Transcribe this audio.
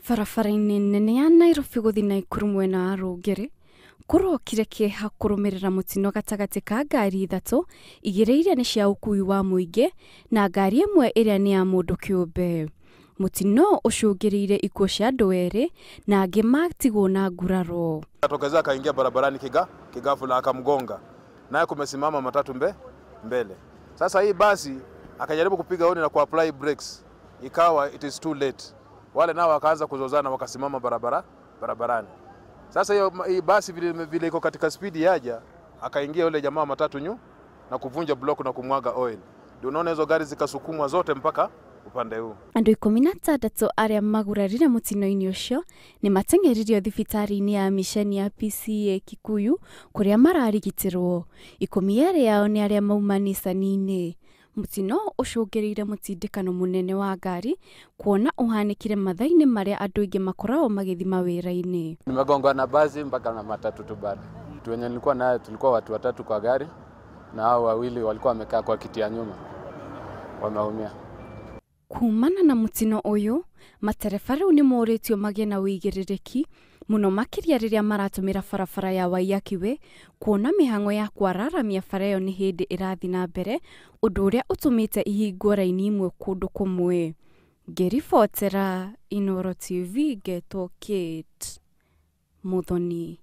Barabara-inĩ nene ya Nairobi gũthiĩ Naikuru mwena wa Rũngĩrĩ kũrokire kĩeha kũrũmĩrĩra mũtino gatagatĩ ka ngari ithatũ, igĩrĩ iria nĩ cia ũkui wa mũingĩ na ngari ĩmwe ĩrĩa nĩ ya mũndũ kĩũmbe. Mũtino ũcũngĩrĩire ikuũ cia andũ erĩ na angĩ matigwo na nguraro. Atokezea akaingia barabarani kigafula akamgonga, naye kumesimama matatu mbele. Sasa hii basi akajaribu kupiga honi na kuapply brakes, ikawa it is too late. Wale nao wakaanza kuzozana wakasimama barabarani. Sasa hiyo hii basi vile vile iko katika spidi yaja, akaingia yule jamaa matatu nyu na kuvunja block na kumwaga oil. Ndio unaona hizo gari zikasukumwa zote mpaka upande huu. Andũ 16 arĩa magurarire mũtino-inĩ ũcio nĩ mateng'eririo thibitarĩ-inĩ ya misheni ya PCEA Kikuyu kũrĩa mararigitĩrwo. 12 ao nĩ arĩa mauma Nissan-inĩ. Mũtino ũcũngĩrĩire mũtindĩkano mũnene wa ngari kuona ũhanĩkire mathaa-inĩ marĩa andũ aingĩ makoragwo magĩthiĩ mawĩra-inĩ. Nimegongwa na basi mpaka na matatu tu bado. Watu wenye nilikuwa naye tulikuwa watu watatu kwa gari na hao wawili walikuwa wamekaa kwa kiti ya nyuma. Wameumia. Kumana na mũtino ũyũ, matereba rĩu nĩ morĩtio magĩe na ũigĩrĩrĩki mũno makĩria rĩrĩa maratũmĩra barabara ya Waiyaki Way kuona mĩhang'o ya kwararamia bara ĩyo nĩ hĩndĩ ĩrathiĩ na mbere, ũndũ ũrĩa ũtũmĩte ihingwo raini imwe kũndũ kũmwe. Ngĩribotera Inooro TV ngetwo Kate Muthoni.